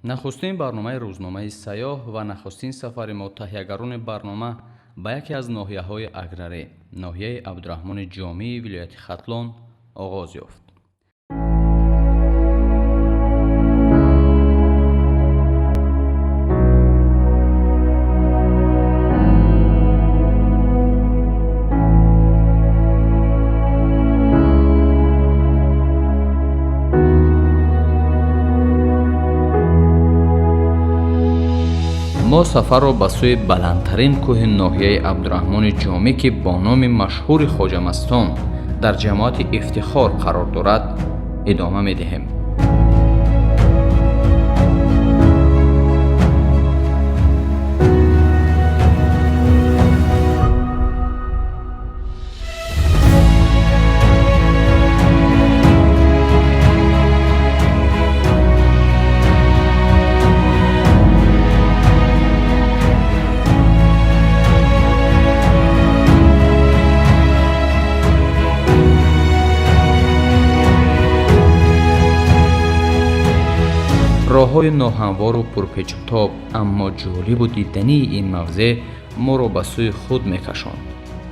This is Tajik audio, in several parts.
Нахустин барномаи рӯзномаи Сайёҳ ва нахустин сафари мо, таҳиягарони барнома, ба яке аз ноҳияҳои аграрӣ, ноҳияи Абдураҳмони Ҷомии вилояти Хатлон оғоз ёфт. Мо сафарро ба сӯи баландтарин кӯҳи ноҳияи Абдураҳмони Ҷомӣ, ки бо номи машҳури Хоҷамастон дар ҷамоати Ифтихор қарор дорад, идома медиҳем. Роҳҳои ноҳамвору пурпечутоб, аммо ҷолибу дидании ин мавзеъ моро ба сӯи худ мекашонд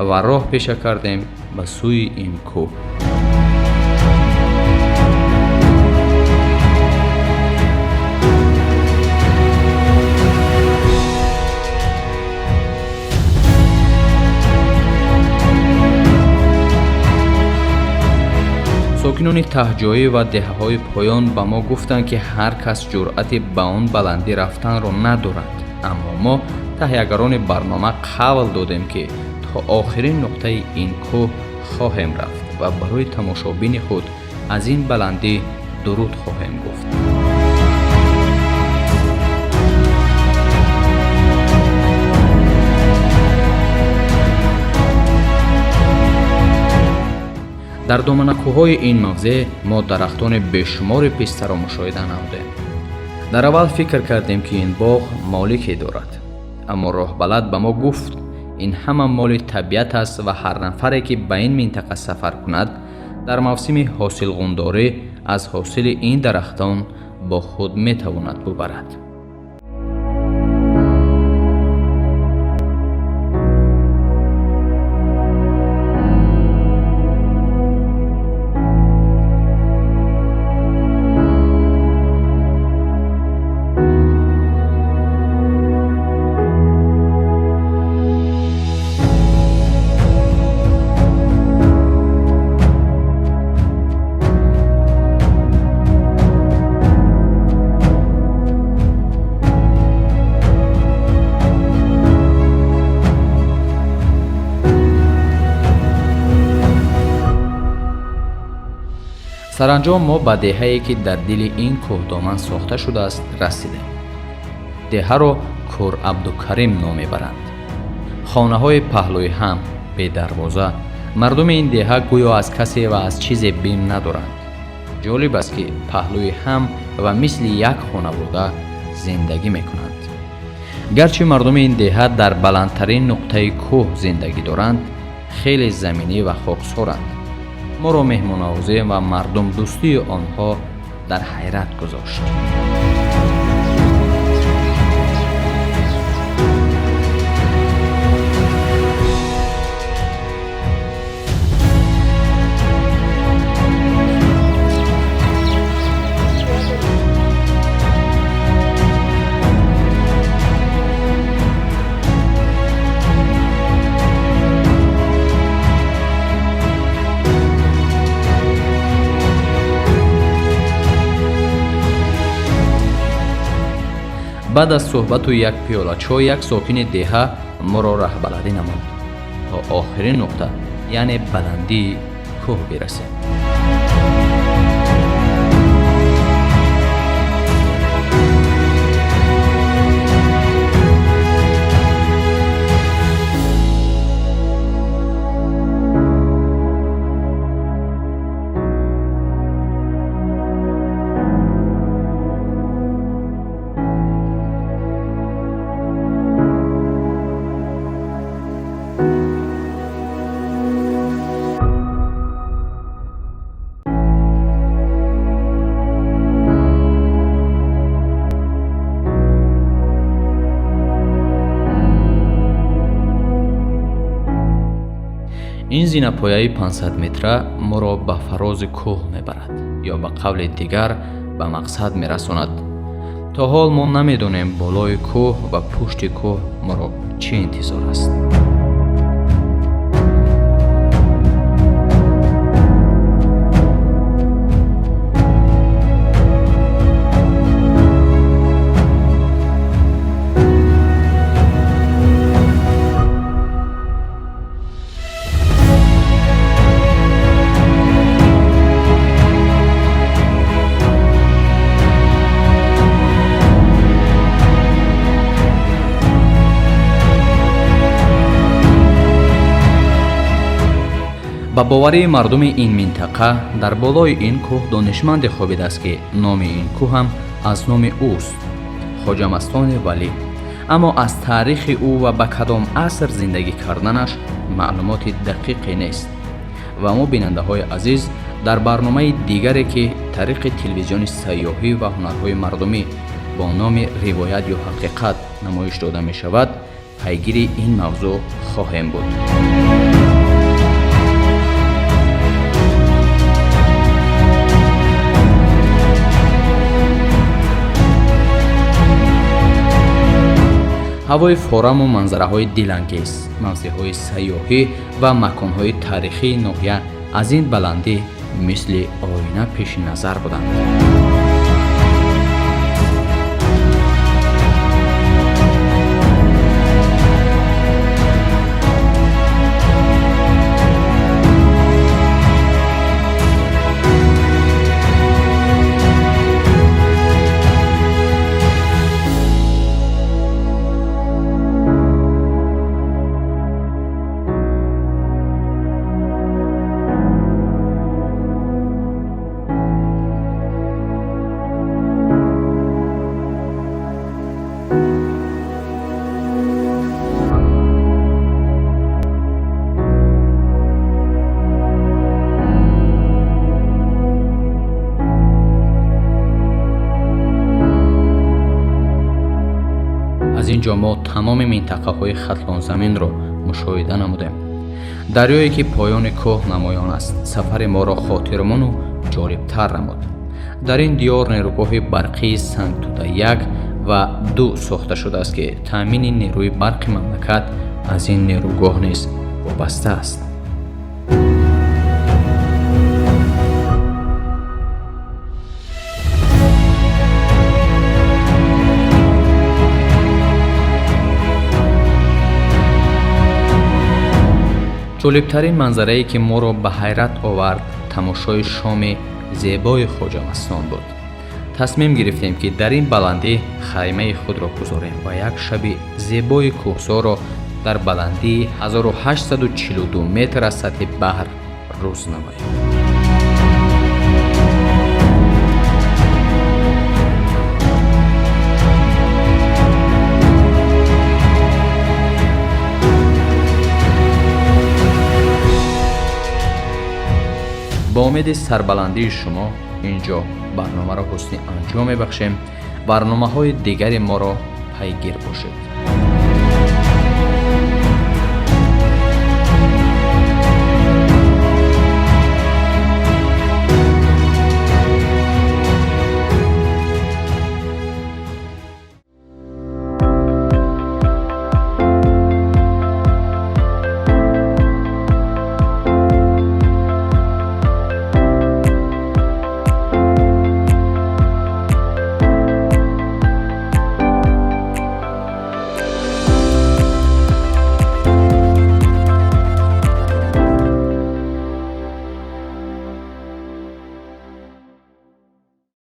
ва роҳ пеша кардем ба сӯи ин кӯҳ. Сокинони таҳҷоӣ ва деҳаҳои поён ба мо гуфтанд, ки ҳар кас ҷуръати ба он баландӣ рафтанро надорад, аммо мо, таҳиягарони барнома, қавл додем, ки то охирин нуқтаи ин кӯҳ хоҳем рафт ва барои тамошобини худ аз ин баландӣ дуруд хоҳем гуфт. Дар доманакӯҳҳои ин мавзеъ мо дарахтони бешумори пистаро мушоҳида намудем. Дар аввал фикр кардем, ки ин боғ молике дорад, аммо роҳбалад ба мо гуфт, ин ҳама моли табиат аст ва ҳар нафаре, ки ба ин минтақа сафар кунад, дар мавсими ҳосилғундорӣ аз ҳосили ин дарахтон бо худ метавонад бубарад. Саранҷом мо ба деҳае, ки дар дили ин кӯҳдоман сохта шудааст, расидем. Деҳаро Кӯр Абдукарим ном мебаранд. Хонаҳои паҳлӯи ҳам, бедарвоза, мардуми ин деҳа гӯё аз касе ва аз чизе бим надоранд. Ҷолиб аст, ки паҳлӯи ҳам ва мисли як хонавода зиндагӣ мекунанд. Гарчи мардуми ин деҳа дар баландтарин нуқтаи кӯҳ зиндагӣ доранд, хеле заминӣ ва хоксоранд. Моро меҳмоннавозӣ ва мардумдӯстии онҳо дар ҳайрат гузошт. Баъд аз суҳбату як пиёла чой, як сокини деҳа моро раҳбаладӣ намуд, то охирин нуқта, яъне баландии кӯҳ бирасем. Зинапояи 500 метра моро ба фарози кӯҳ мебарад ё ба қавли дигар ба мақсад мерасонад. То ҳол мо намедонем болои кӯҳ ва пушти кӯҳ моро чӣ интизор аст. Ба боварии мардуми ин минтақа дар болои ин кӯҳ донишманде хобидааст, ки номи ин кӯҳ ҳам аз номи ӯст, Хоҷамастони Валӣ. Аммо аз таърихи ӯ ва ба кадом аср зиндагӣ карданаш маълумоти дақиқе нест. Ва мо, бинандаҳои азиз, дар барномаи дигаре, ки тариқи телевизиони сайёҳӣ ва ҳунарҳои мардумӣ бо номи «Ривоят ё ҳақиқат» намоиш дода мешавад, пайгири ин мавзӯъ хоҳем буд. Ҳавои фораму манзараҳои дилангез, мавзеъҳои сайёҳӣ ва маконҳои таърихии ноҳия аз ин баландӣ мисли оина пеши назар буданд. Аз ин ҷо мо тамоми минтақаҳои Хатлонзаминро мушоҳида намудем. Дарёе, ки поёни кӯҳ намоён аст, сафари моро хотирмону ҷолибтар намуд. Дар ин диёр нерӯгоҳи барқии Сангтуда 1 ва 2 сохта шудааст, ки таъмини нерӯи барқи мамлакат аз ин нерӯгоҳ низ вобаста аст. Ҷолибтарин манзарае, ки моро ба ҳайрат овард, тамошои шоми зебои Хоҷамастон буд. Тасмим гирифтем, ки дар ин баландӣ хаймаи худро гузорем ва як шаби зебои кӯҳсорро дар баландии 1842 метр аз сатҳи баҳр рӯз намоем. Бо умеди сарбаландии шумо ин ҷо барномаро ҳусни анҷом мебахшем. Барномаҳои дигари моро пайгир бошед.